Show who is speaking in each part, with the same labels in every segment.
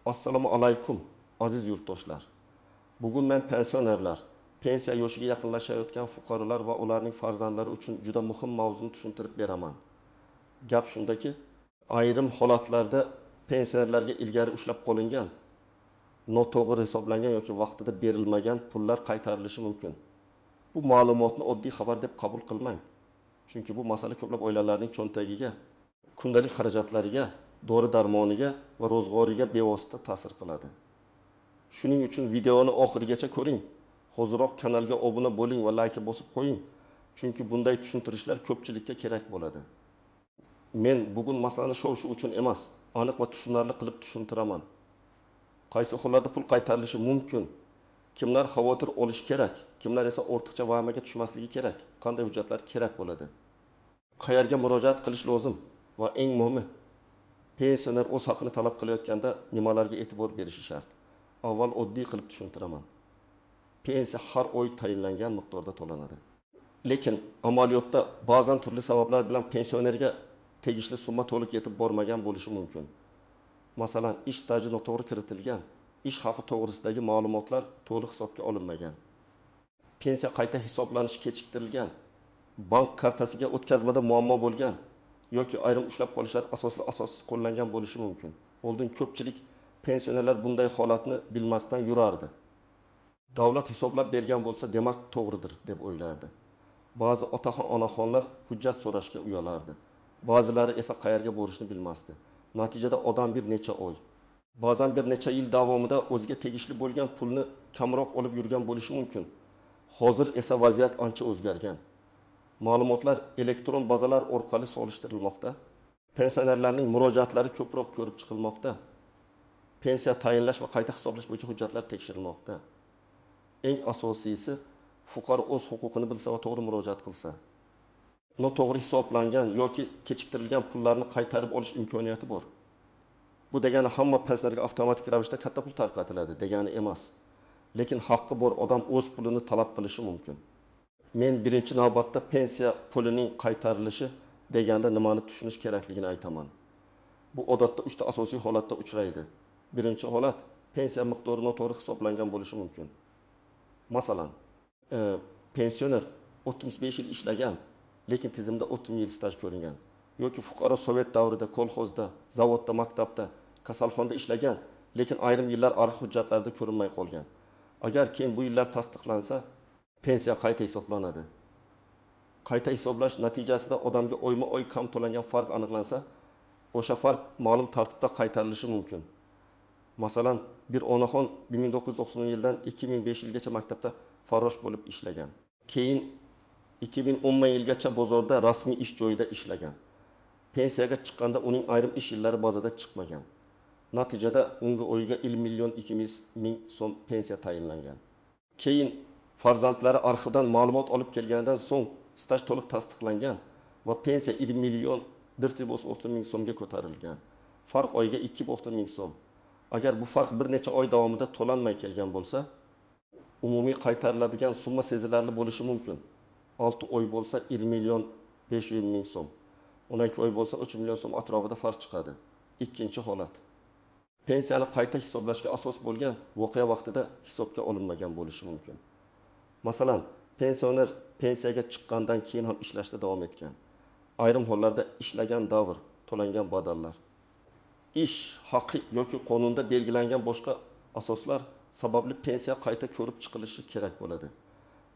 Speaker 1: Assalomu alaykum, aziz yurtdoshlar. Bugun men pensionerlar, pensiya yoshiga yaqinlashayotgan fuqarolar va ularning farzandlari uchun juda muhim mavzuni tushuntirib beraman. Gap shundaki, ayrim holatlarda pensionerlarga ilgari ushlab qolingan, noto'g'ri hisoblangan yoki vaqtida berilmagan pullar qaytarilishi mumkin. Bu ma'lumotni oddiy xabar deb qabul qilmang. Chunki bu masala ko'plab oilalarning cho'ntagiga, kundalik xarajatlariga, dori-darmoniga va ro'zg'origa bevosita ta'sir qiladi. Shuning uchun videoni oxirigacha ko'ring. Hoziroq kanalga obuna bo'ling va like bosib qo'ying. Chunki bunday tushuntirishlar ko'pchilikka kerak bo'ladi. Men bugun masalani shov-shuv uchun emas, aniq va tushunarli qilib tushuntiraman. Qaysi hollarda pul qaytarilishi mumkin? Kimlar xavotir olishi kerak, kimlar esa ortiqcha vahimaga tushmasligi kerak? Qanday hujjatlar kerak bo'ladi? Qayerga murojaat qilish lozim? Va eng muhimi, pensioner o'z haqini talab qilayotganda nimalarga e'tibor berishi shart? Avval oddiy qilib tushuntiraman. Pensiya har oy tayinlangan miqdorda to'lanadi. Lekin amaliyotda ba'zan turli sabablar bilan pensionerga tegishli summa to'liq yetib bormagan bo'lishi mumkin. Masalan, ish staji noto'g'ri kiritilgan, ish haqi to'g'risidagi ma'lumotlar to'liq hisobga olinmagan. Pensiya qayta hisoblanishi kechiktirilgan, bank kartasiga o'tkazmada muammo bo'lgan yoki ayrim ushlab qolishlar asosli asossiz qo'llangan bo'lishi mumkin. Oldin ko'pchilik pensionerlar bunday holatni bilmasdan yurardi. Davlat hisoblab bergan bo'lsa, demak to'g'ridir deb o'ylardi. Ba'zi otaxon, onaxonlar hujjat so'rashga uyalardi. Ba'zilari esa qayerga borishni bilmasdi. Natijada odam bir necha oy, ba'zan bir necha yil davomida o'ziga tegishli bo'lgan pulni kamroq olib yurgan bo'lishi mumkin. Hozir esa vaziyat ancha o'zgargan. Ma'lumotlar elektron bazalar orqali solishtirilmoqda. Pensionerlarning murojaatlari ko'proq ko'rib chiqilmoqda. Pensiya tayinlash va qayta hisoblash bo'yicha hujjatlar tekshirilmoqda. Eng asosiysi, fuqaro o'z huquqini bilsa va to'g'ri murojaat qilsa, noto'g'ri hisoblangan yoki kechiktirilgan pullarni qaytarib olish imkoniyati bor. Bu degani hamma pensionerga avtomatik ravishda katta pul tarqatiladi degani emas. Lekin haqqi bor odam o'z pulini talab qilishi mumkin. Men birinchi navbatda pensiya pulining qaytarilishi deganda nimani tushunish kerakligini aytaman. Bu odatda 3 ta asosiy holatda uchraydi. Birinchi holat, pensiya miqdori noto'g'ri hisoblangan bo'lishi mumkin. Masalan, pensioner 35 yil ishlagan, lekin tizimda 30 yil staj ko'ringan yoki fuqaro sovet davrida kolxozda, zavodda, maktabda, kasalxonada ishlagan, lekin ayrim yillar arxiv hujjatlarida ko'rinmay qolgan. Agar keyin bu yillar tasdiqlansa, pensiya qayta hisoblanadi. Qayta hisoblash natijasida odamga oyma-oy kam to'langan farq aniqlansa, o'sha farq ma'lum tartibda qaytarilishi mumkin. Masalan, bir onaxon 1990 yildan 2005 yilgacha maktabda farrosh bo'lib ishlagan. Keyin 2010 yilgacha bozorda rasmiy ish joyida ishlagan. Pensiyaga chiqqanda uning ayrim ish yillari bazada chiqmagan. Natijada unga oyiga 1 200 000 so'm pensiya tayinlangan. Keyin farzandlari arxivdan ma'lumot olib kelganidan so'ng staj to'liq tasdiqlangan va pensiya 1 130 000 so'mga ko'tarilgan. Farq oyiga 2,5 ming so'm. Agar bu farq bir necha oy davomida to'lanmay kelgan bo'lsa, umumiy qaytariladigan summa sezilarli bo'lishi mumkin. 6 oy bo'lsa 1 500 000 so'm. 12 oy bo'lsa 3 million so'm atrofida farq chiqadi. Ikkinchi holat. Pensiyani qayta hisoblashga asos bo'lgan voqea vaqtida hisobga olinmagan bo'lishi mumkin. Masalan, pensioner pensiyaga chiqqandan keyin ham ishlashda davom etgan. Ayrim hollarda ishlagan davr, to'langan badallar, ish haqi yoki qonunda belgilangan boshqa asoslar sababli pensiya qayta ko'rib chiqilishi kerak bo'ladi.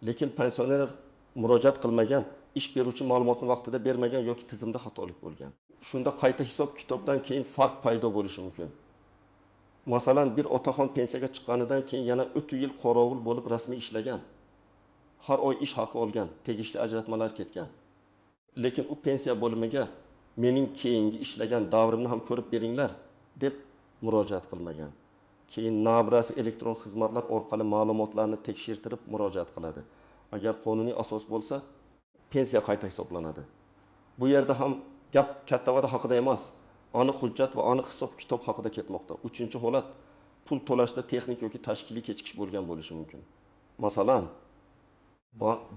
Speaker 1: Lekin pensioner murojaat qilmagan, ish beruvchi ma'lumotni vaqtida bermagan yoki tizimda xatolik bo'lgan. Shunda qayta hisob kitobdan keyin farq paydo bo'lishi mumkin. Masalan, bir otaxon pensiyaga chiqqanidan keyin yana 3 yil qorovul bo'lib rasmiy ishlagan. Har oy ish haqi olgan, tegishli ajratmalar ketgan. Lekin u pensiya bo'limiga mening keyingi ishlagan davrimni ham ko'rib beringlar deb murojaat qilmagan. Keyin nabrasi elektron xizmatlar orqali ma'lumotlarni tekshirtirib murojaat qiladi. Agar qonuniy asos bo'lsa, pensiya qayta hisoblanadi. Bu yerda ham gap katta va'da haqida emas, aniq hujjat va aniq hisob-kitob haqida ketmoqda. Uchinchi holat, pul to'lashda texnik yoki tashkiliy kechikish bo'lgan bo'lishi mumkin. Masalan,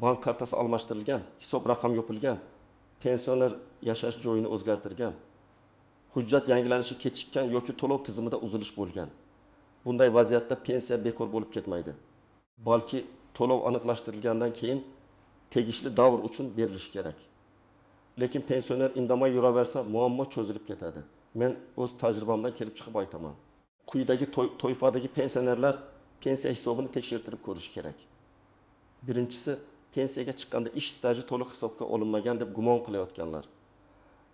Speaker 1: bank kartasi almashtirilgan, hisob raqam yopilgan, pensioner yashash joyini o'zgartirgan, Hujjat yangilanishi kechikkan yoki to'lov tizimida uzilish bo'lgan. Bunday vaziyatda pensiya bekor bo'lib ketmaydi. Balki to'lov aniqlashtirilgandan keyin tegishli davr uchun berilishi kerak. Lekin pensioner indamay yuraversa muammo cho'zilib ketadi. Men o'z tajribamdan kelib chiqib aytaman. Quyidagi toifadagi pensionerlar pensiya hisobini tekshirtirib ko'rishi kerak. Birinchisi, pensiyaga chiqqanda ish staji to'liq hisobga olinmagan deb gumon qilayotganlar.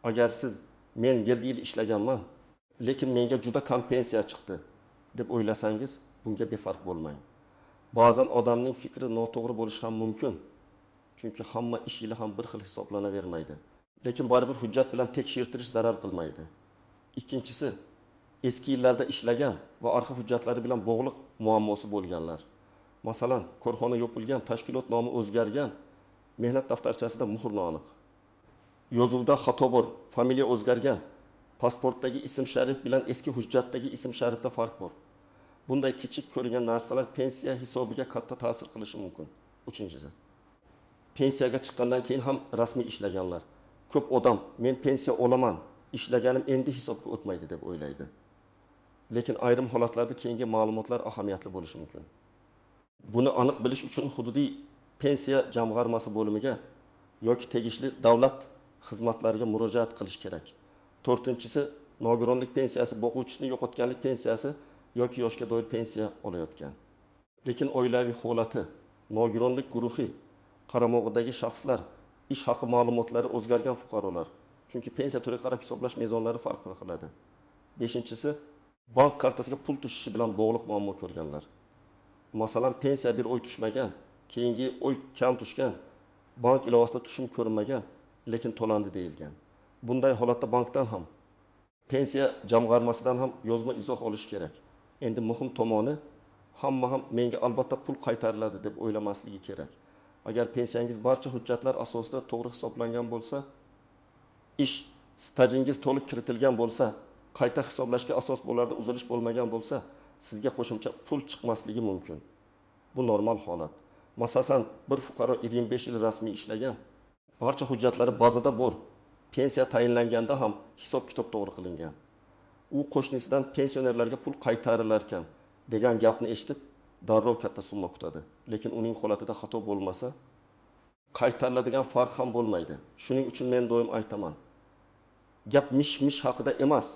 Speaker 1: Agar siz men 7 yil ishlaganman, lekin menga juda kam pensiya chiqdi deb o'ylasangiz, bunga befarq bo'lmang. Ba'zan odamning fikri noto'g'ri bo'lishi ham mumkin. Chunki hamma ish yili ham bir xil hisoblanavermaydi. Lekin baribir hujjat bilan tekshirtirish zarar qilmaydi. Ikkinchisi, eski yillarda ishlagan va arxiv hujjatlari bilan bog'liq muammosi bo'lganlar. Masalan, korxona yopilgan, tashkilot nomi o'zgargan, mehnat daftarchasida muhr noaniq. Yozuvda xato bor, familiya o'zgargan, pasportdagi ism sharif bilan eski hujjatdagi ism sharifda farq bor. Bunday kichik ko'ringan narsalar pensiya hisobiga katta ta'sir qilishi mumkin. Uchinchisi, pensiyaga chiqqandan keyin ham rasmiy ishlaganlar. Ko'p odam men pensiya olaman, ishlaganim endi hisobga o'tmaydi deb o'ylaydi. Lekin ayrim holatlarda keyingi ma'lumotlar ahamiyatli bo'lishi mumkin. Buni aniq bilish uchun hududiy pensiya jamg'armasi bo'limiga yoki tegishli davlat xizmatlariga murojaat qilish kerak. To'rtinchisi, nogironlik pensiyasi, boquvchisini yo'qotganlik pensiyasi yoki yoshga doir pensiya olayotgan. Lekin oilaviy holati, nogironlik guruhi qaramog'idagi shaxslar, ish haqi ma'lumotlari o'zgargan fuqarolar. Chunki pensiya turiga qarab hisoblash mezonlari farq qiladi. Beshinchisi, bank kartasiga pul tushishi bilan bog'liq muammo ko'rganlar. Masalan, pensiya bir oy tushmagan, keyingi oy kam tushgan, bank ilovasida tushum ko'rinmagan, lekin to'landi deyilgan. Bunday holatda bankdan ham, pensiya jamg'armasidan ham yozma izoh olish kerak. Endi muhim tomoni, hamma ham menga albatta pul qaytariladi deb o'ylamasligi kerak. Agar pensiyangiz barcha hujjatlar asosida to'g'ri hisoblangan bo'lsa, ish stajingiz to'liq kiritilgan bo'lsa, qayta hisoblashga asos bo'larda uzilish bo'lmagan bo'lsa, sizga qo'shimcha pul chiqmasligi mumkin. Bu normal holat. Masalan, bir fuqaro 25 yil rasmiy ishlagan, barcha hujjatlari bazada bor. Pensiya tayinlanganda ham hisob-kitob to'g'ri qilingan. U qo'shnisidan pensionerlarga pul qaytarilar ekan degan gapni eshitib, darrov katta summa kutadi. Lekin uning holatida xato bo'lmasa, qaytariladigan farq ham bo'lmaydi. Shuning uchun men doim aytaman. Gap mish-mish haqida emas,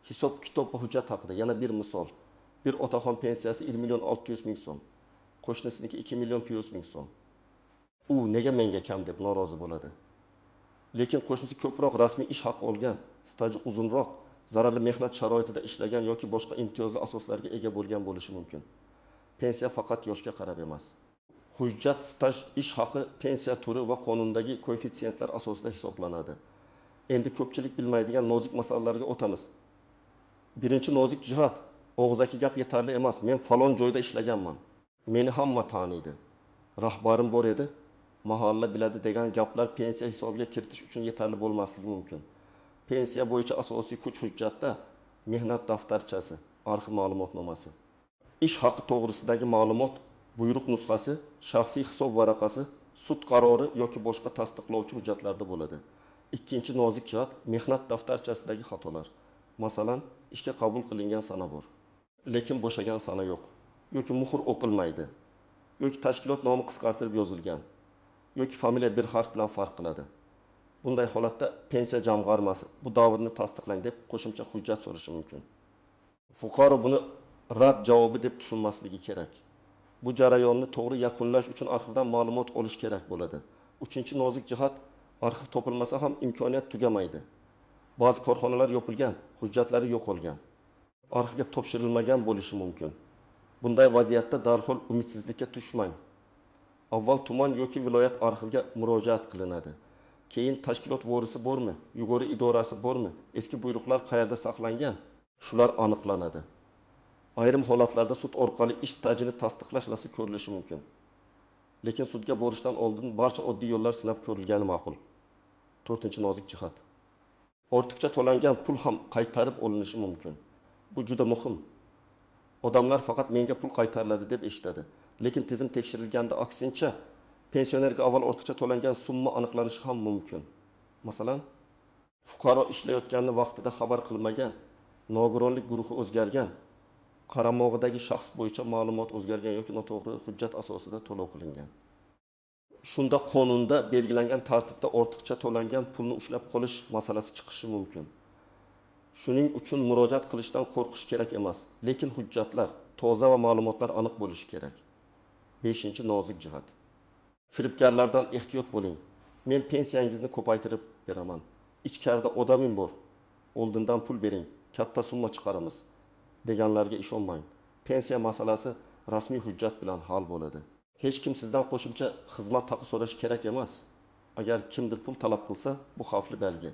Speaker 1: hisob-kitob va hujjat haqida. Yana bir misol. Bir otaxon pensiyasi 1 million 600 ming so'm. Qo'shnisiniki 2 million 100 ming so'm. U nega menga kam deb norozi bo'ladi. Lekin qo'shnisi ko'proq rasmiy ish haqi olgan, staji uzunroq, zararli mehnat sharoitida ishlagan yoki boshqa imtiyozli asoslarga ega bo'lgan bo'lishi mumkin. Pensiya faqat yoshga qarab emas. Hujjat, staj, ish haqi, pensiya turi va qonundagi koeffitsiyentlar asosida hisoblanadi. Endi ko'pchilik bilmaydigan nozik masalalarga o'tamiz. Birinchi nozik jihat, og'zaki gap yetarli emas. Men falon joyda ishlaganman. Meni hamma taniydi. Rahbarim bor edi. Mahalla biladi degan gaplar pensiya hisobiga kiritish uchun yetarli bo'lmasligi mumkin. Pensiya bo'yicha asosiy kuch hujjatda mehnat daftarchasi, arxiv ma'lumotnomasi, ish haqi to'g'risidagi ma'lumot, buyruq nusxasi, shaxsiy hisob varaqasi, sud qarori yoki boshqa tasdiqlovchi hujjatlarda bo'ladi. Ikkinchi nozik jihat, mehnat daftarchasidagi xatolar. Masalan, ishga qabul qilingan sana bor, lekin bo'shagan sana yo'q, yoki muhr o'qilmaydi, yoki tashkilot nomi qisqartirib yozilgan, yoki familiya bir harf bilan farq qiladi. Bunday holatda pensiya jamg'armasi bu davrni tasdiqlang deb qo'shimcha hujjat so'rashi mumkin. Fuqaro buni rad javobi deb tushunmasligi kerak. Bu jarayonni to'g'ri yakunlash uchun arxivdan ma'lumot olish kerak bo'ladi. Uchinchi nozik jihat, arxiv topilmasa ham imkoniyat tugamaydi. Ba'zi korxonalar yopilgan, hujjatlari yo'qolgan, arxivga topshirilmagan bo'lishi mumkin. Bunday vaziyatda darhol umidsizlikka tushmang. Avval tuman yoki viloyat arxiviga murojaat qilinadi. Keyin tashkilot vorisi bormi, yuqori idorasi bormi, eski buyruqlar qayerda saqlangan, shular aniqlanadi. Ayrim holatlarda sud orqali ish stajini tasdiqlash masalasi ko'rilishi mumkin. Lekin sudga borishdan oldin barcha oddiy yo'llar sinab ko'rilgani ma'qul. To'rtinchi nozik jihat. Ortiqcha to'langan pul ham qaytarib olinishi mumkin. Bu juda muhim. Odamlar faqat menga pul qaytariladi deb eshitadi. Lekin tizim tekshirilganda aksincha pensionerga avval ortiqcha to'langan summa aniqlanishi ham mumkin. Masalan, Fuqaro ishlayotganini vaqtida xabar qilmagan, nogironlik guruhi o'zgargan, qaramog'idagi shaxs bo'yicha ma'lumot o'zgargan yoki noto'g'ri hujjat asosida to'lov qilingan. Shunda qonunda belgilangan tartibda ortiqcha to'langan pulni ushlab qolish masalasi chiqishi mumkin. Shuning uchun murojaat qilishdan qo'rqish kerak emas, lekin hujjatlar toza va ma'lumotlar aniq bo'lishi kerak. Beshinchi nozik jihat. Firibgarlardan ehtiyot bo'ling. Men pensiyangizni ko'paytirib beraman. Ichkarida odamim bor. Oldindan pul bering, katta summa chiqaramiz deganlarga ishonmang. Pensiya masalasi rasmiy hujjat bilan hal bo'ladi. Hech kim sizdan qo'shimcha xizmat haqi so'rashi kerak emas. Agar kimdir pul talab qilsa, bu xavfli belgi.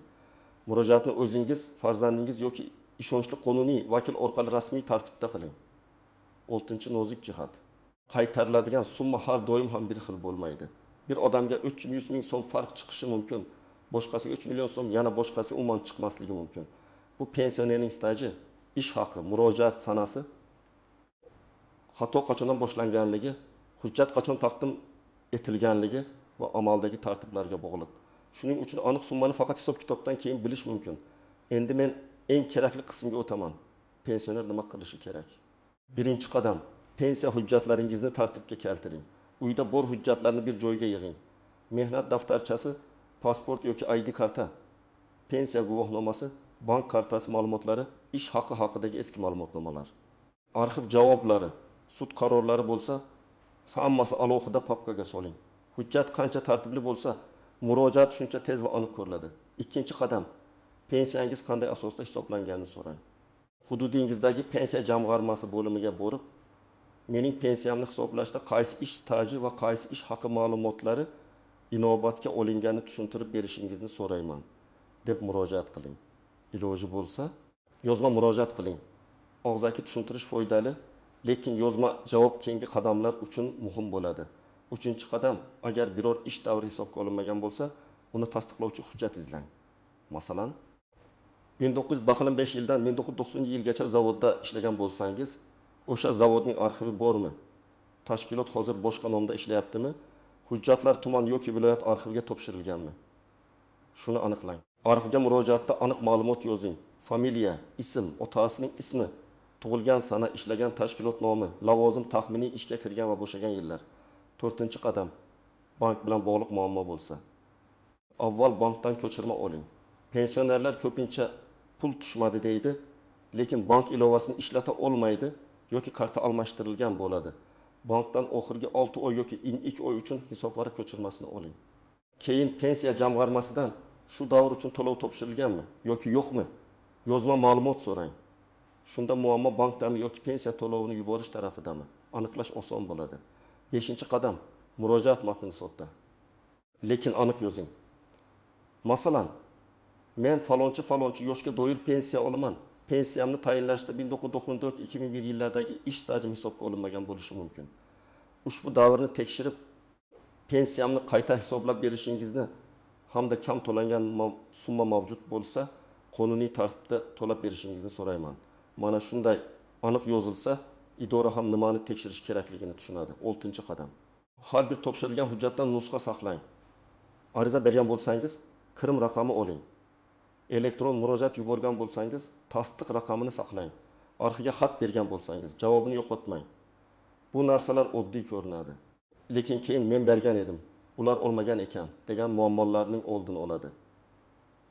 Speaker 1: Murojaatni o'zingiz, farzandingiz yoki ishonchli qonuniy vakil orqali rasmiy tartibda qiling. Oltinchi nozik jihat. Qaytariladigan summa har doim ham bir xil bo'lmaydi. Bir odamga 300 ming so'm farq chiqishi mumkin, boshqasiga 3 million so'm, yana boshqasi umuman chiqmasligi mumkin. Bu pensionerning staji, ish haqi, murojaat sanasi, xato qachondan boshlanganligi, hujjat qachon taqdim etilganligi va amaldagi tartiblarga bog'liq. Shuning uchun aniq summani faqat hisob-kitobdan keyin bilish mumkin. Endi men eng kerakli qismga o'taman. Pensioner nima qilishi kerak? Birinchi qadam, pensiya hujjatlaringizni tartibga keltiring. Uyda bor hujjatlarni bir joyga yig'ing. Mehnat daftarchasi, pasport yoki ID karta, pensiya guvohnomasi, bank kartasi ma'lumotlari, ish haqi haqidagi eski ma'lumotnomalar. Arxiv javoblari, sud qarorlari bo'lsa, hammasi alohida papkaga soling. Hujjat qancha tartibli bo'lsa, murojaat shuncha tez va aniq ko'riladi. Ikkinchi qadam, pensiyangiz qanday asosda hisoblanganini so'rang. Hududingizdagi pensiya jamg'armasi bo'limiga borib, mening pensiyamni hisoblashda qaysi ish staji va qaysi ish haqi ma'lumotlari inobatga olinganini tushuntirib berishingizni so'rayman deb murojaat qiling. Iloji bo'lsa, yozma murojaat qiling. Og'zaki tushuntirish foydali, lekin yozma javob keyingi qadamlar uchun muhim bo'ladi. Uchinchi qadam, agar biror ish davri hisobga olinmagan bo'lsa, uni tasdiqlovchi hujjat izlang. Masalan, 1995 yildan 1990 yilgacha zavodda ishlagan bo'lsangiz, o'sha zavodning arxivi bormi? Tashkilot hozir boshqa nomda ishlayaptimi? Hujjatlar tuman yoki viloyat arxiviga topshirilganmi? Shuni aniqlang. Arxivga murojaatda aniq ma'lumot yozing. Familiya, ism, otasining ismi, tug'ilgan sana, ishlagan tashkilot nomi, lavozim, taxminiy ishga kirgan va bo'shagan yillar. To'rtinchi qadam, bank bilan bog'liq muammo bo'lsa, avval bankdan ko'chirma oling. Pensionerlar ko'pincha pul tushmadi deydi, lekin bank ilovasini ishlata olmaydi yoki karta almashtirilgan bo'ladi. Bankdan oxirgi 6 oy yoki 2 oy uchun hisobvaraq ko'chirmasini oling. Keyin pensiya jamg'armasidan shu davr uchun to'lov topshirilganmi yoki yo'qmi? Yozma ma'lumot so'rang. Shunda muammo bankdami yoki pensiya to'lovini yuborish tarafidami? Aniqlash oson bo'ladi. Beshinchi qadam, murojaat matnini sodda, lekin aniq yozing. Masalan, men falonchi falonchi yoshga doir pensiya olaman. Pensiyamni tayinlashda 1994-2001 yillardagi ish stajim hisobga olinmagan bo'lishi mumkin. Ushbu davrni tekshirib, pensiyamni qayta hisoblab berishingizni hamda kam to'langan summa mavjud bo'lsa, qonuniy tartibda to'lab berishingizni so'rayman. Mana shunday aniq yozilsa, idora ham nimani tekshirish kerakligini tushunadi. Oltinchi qadam. Har bir topshirilgan hujjatdan nusxa saqlang. Ariza bergan bo'lsangiz, kirim raqami oling. Elektron murojaat yuborgan bo'lsangiz, tasdiq raqamini saqlang. Arxivga xat bergan bo'lsangiz, javobini yo'qotmang. Bu narsalar oddiy ko'rinadi. Lekin keyin men bergan edim, ular olmagan ekan degan muammolarning oldini oladi.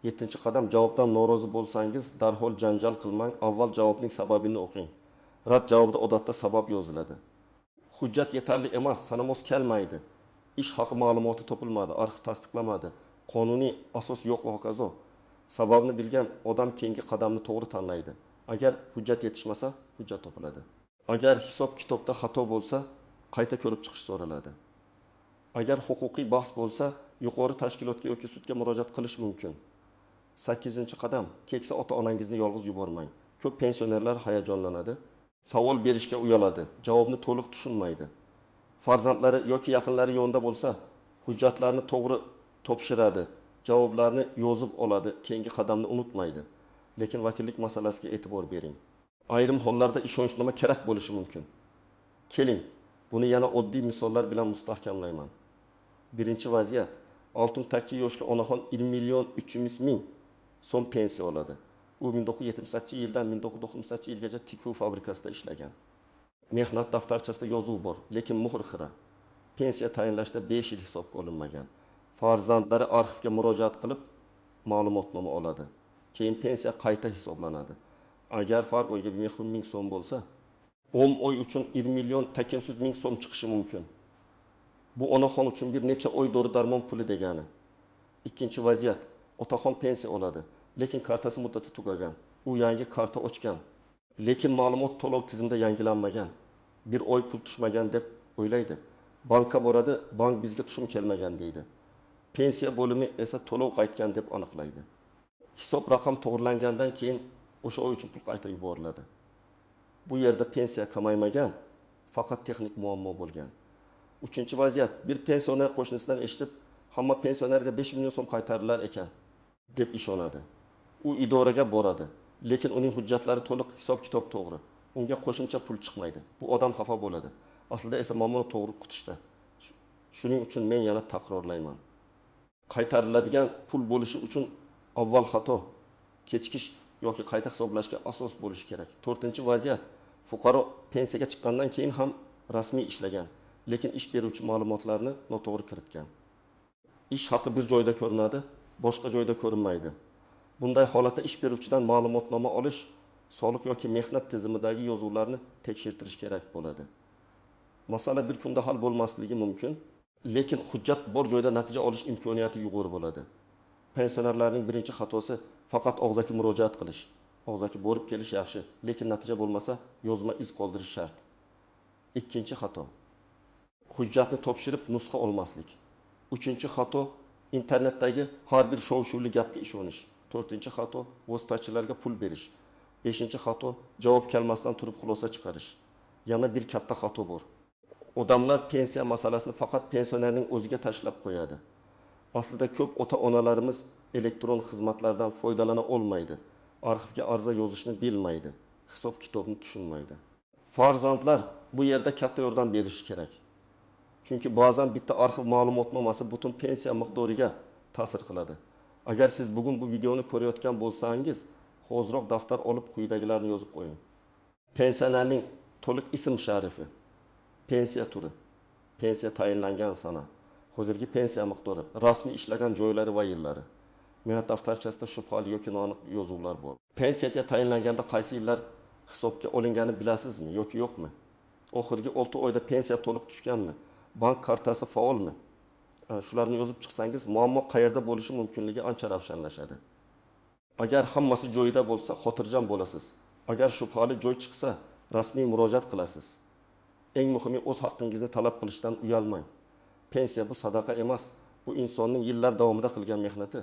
Speaker 1: Yettinchi qadam, javobdan norozi bo'lsangiz, darhol janjal qilmang, avval javobning sababini o'qing. Rad javobida odatda sabab yoziladi. Hujjat yetarli emas, sana mos kelmaydi. Ish haqi ma'lumoti topilmadi, arxiv tasdiqlamadi, qonuniy asos yo'q va hokazo. Sababni bilgan odam keyingi qadamni to'g'ri tanlaydi. Agar hujjat yetishmasa, hujjat topiladi. Agar hisob-kitobda xato bo'lsa, qayta ko'rib chiqish so'raladi. Agar huquqiy bahs bo'lsa, yuqori tashkilotga yoki sudga murojaat qilish mumkin. 8-qadam, keksa ota-onangizni yolg'iz yubormang. Ko'p pensionerlar hayajonlanadi, savol berishga uyaladi, javobni to'liq tushunmaydi. Farzandlari yoki yaqinlari yonida bo'lsa, hujjatlarni to'g'ri topshiradi, javoblarni yozib oladi, keyingi qadamni unutmaydi. Lekin vakillik masalasiga e'tibor bering. Ayrim hollarda ishonchnoma kerak bo'lishi mumkin. Keling, buni yana oddiy misollar bilan mustahkamlayman. Birinchi vaziyat, 62 yoshli onaxon 1 300 000 so'm pensiya oladi. U 1978-yildan 1998-yilgacha tikuv fabrikasida ishlagan. Mehnat daftarchasida yozuv bor, lekin muhr xira. Pensiya tayinlashda 5 yil hisobga olinmagan. Farzandlari arxivga murojaat qilib, ma'lumotnoma oladi. Keyin pensiya qayta hisoblanadi. Agar farq oyiga 1,5 ming so'm bo'lsa, 10 oy uchun 1 million 800 ming so'm chiqishi mumkin. Bu onaxon uchun bir necha oy dori darmon puli degani. Ikkinchi vaziyat, otaxon pensiya oladi, lekin kartasi muddati tugagan. U yangi karta ochgan, lekin ma'lumot to'lov tizimida yangilanmagan. Bir oy pul tushmagan deb o'ylaydi. Bankka boradi, bank bizga tushum kelmagan deydi. Pensiya bo'limi esa to'lov qaytgan deb aniqlaydi. Hisob raqam to'g'rilangandan keyin o'sha oy uchun pul qayta yuboriladi. Bu yerda pensiya kamaymagan, faqat texnik muammo bo'lgan. Uchinchi vaziyat, bir pensioner qo'shnisidan eshitib, hamma pensionerga 5 million so'm qaytarilar ekan deb ishonadi. U idoraga boradi, lekin uning hujjatlari to'liq, hisob-kitob to'g'ri. Unga qo'shimcha pul chiqmaydi. Bu odam xafa bo'ladi. Aslida esa muammo to'g'ri kutishda. Shuning uchun men yana takrorlayman. Qaytariladigan pul bo'lishi uchun avval xato, kechikish yoki qayta hisoblashga asos bo'lishi kerak. To'rtinchi vaziyat, fuqaro pensiyaga chiqqandan keyin ham rasmiy ishlagan, lekin ish beruvchi ma'lumotlarni noto'g'ri kiritgan. Ish haqi bir joyda ko'rinadi, boshqa joyda ko'rinmaydi. Bunday holatda ish beruvchidan ma'lumotnoma olish, soliq yoki mehnat tizimidagi yozuvlarni tekshirtirish kerak bo'ladi. Masala bir kunda hal bo'lmasligi mumkin, lekin hujjat bor joyda natija olish imkoniyati yuqori bo'ladi. Pensionerlarning birinchi xatosi faqat og'zaki murojaat qilish. Og'zaki borib kelish yaxshi, lekin natija bo'lmasa yozma iz qoldirish shart. Ikkinchi xato, hujjatni topshirib nusxa olmaslik. Uchinchi xato, internetdagi har bir shov-shuvli gapga ishonish. To'rtinchi xato, vositachilarga pul berish. Beshinchi xato, javob kelmasdan turib xulosa chiqarish. Yana bir katta xato bor. Odamlar pensiya masalasini faqat pensionerning o'ziga tashlab qo'yadi. Aslida ko'p ota-onalarimiz elektron xizmatlardan foydalana olmaydi. Arxivga arza yozishni bilmaydi, hisob-kitobni tushunmaydi. Farzandlar bu yerda katta yordam berishi kerak. Chunki ba'zan bitta arxiv ma'lumotnomasi butun pensiya miqdoriga ta'sir qiladi. Agar siz bugun bu videoni ko'rayotgan bo'lsangiz, hoziroq daftar olib quyidagilarni yozib qo'ying. Pensionerning to'liq ism sharifi, pensiya turi, pensiya tayinlangan sana, hozirgi pensiya miqdori, rasmiy ishlagan joylari va yillari. Mehnat daftarchasida shubhali yoki noaniq yozuvlar bor. Pensiyaga tayinlanganda qaysi yillar hisobga olingani bilasizmi yoki yo'qmi? Oxirgi 6 oyda pensiya to'liq tushganmi? Bank kartasi faolmi? Shularni yozib chiqsangiz, muammo qayerda bo'lishi mumkinligi ancha ravshanlashadi. Agar hammasi joyida bo'lsa, xotirjam bo'lasiz. Agar shubhali joy chiqsa, rasmiy murojaat qilasiz. Eng muhimi, o'z haqqingizni talab qilishdan uyalmang. Pensiya bu sadaqa emas, bu insonning yillar davomida qilgan mehnati.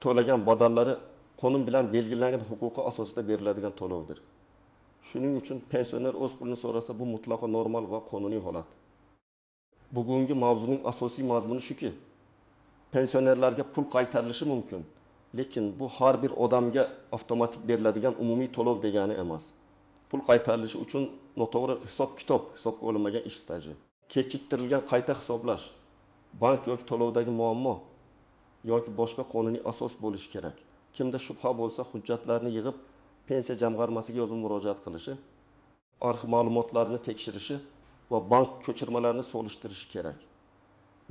Speaker 1: To'lagan badallari qonun bilan belgilangan huquqi asosida beriladigan to'lovdir. Shuning uchun pensioner o'z pulini so'rasa, bu mutlaqo normal va qonuniy holat. Bugungi mavzuning asosiy mazmuni shuki, pensionerlarga pul qaytarilishi mumkin, lekin bu har bir odamga avtomatik beriladigan umumiy to'lov degani emas. Pul qaytarilishi uchun noto'g'ri hisob-kitob, hisobga olinmagan ish staji, kechiktirilgan qayta hisoblash, bank yoki to'lovdagi muammo yoki boshqa qonuniy asos bo'lishi kerak. Kimda shubha bo'lsa, hujjatlarni yig'ib pensiya jamg'armasiga yozma murojaat qilishi, arxiv ma'lumotlarini tekshirishi va bank ko'chirmalarini solishtirishi kerak.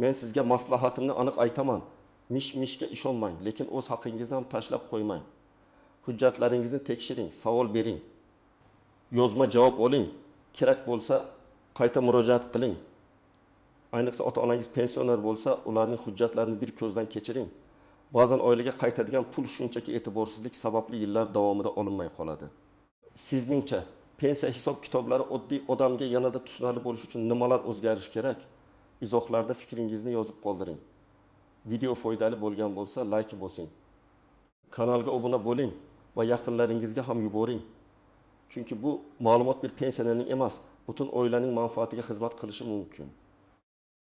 Speaker 1: Men sizga maslahatimni aniq aytaman. Mish-mishga ishonmang, lekin o'z haqingizni ham tashlab qo'ymang. Hujjatlaringizni tekshiring, savol bering. Yozma javob oling. Kerak bo'lsa qayta murojaat qiling. Ayniqsa ota-onangiz pensioner bo'lsa, ularning hujjatlarini bir ko'zdan kechiring. Ba'zan oilaga qaytadigan pul shunchaki e'tiborsizlik sababli yillar davomida olinmay qoladi. Sizningcha pensiya hisob-kitoblari oddiy odamga yanada tushunarli bo'lishi uchun nimalar o'zgarishi kerak? Izohlarda fikringizni yozib qoldiring. Video foydali bo'lgan bo'lsa, like bosing. Kanalga obuna bo'ling va yaqinlaringizga ham yuboring. Chunki bu ma'lumot bir pensionerning emas, butun oilaning manfaatiga xizmat qilishi mumkin.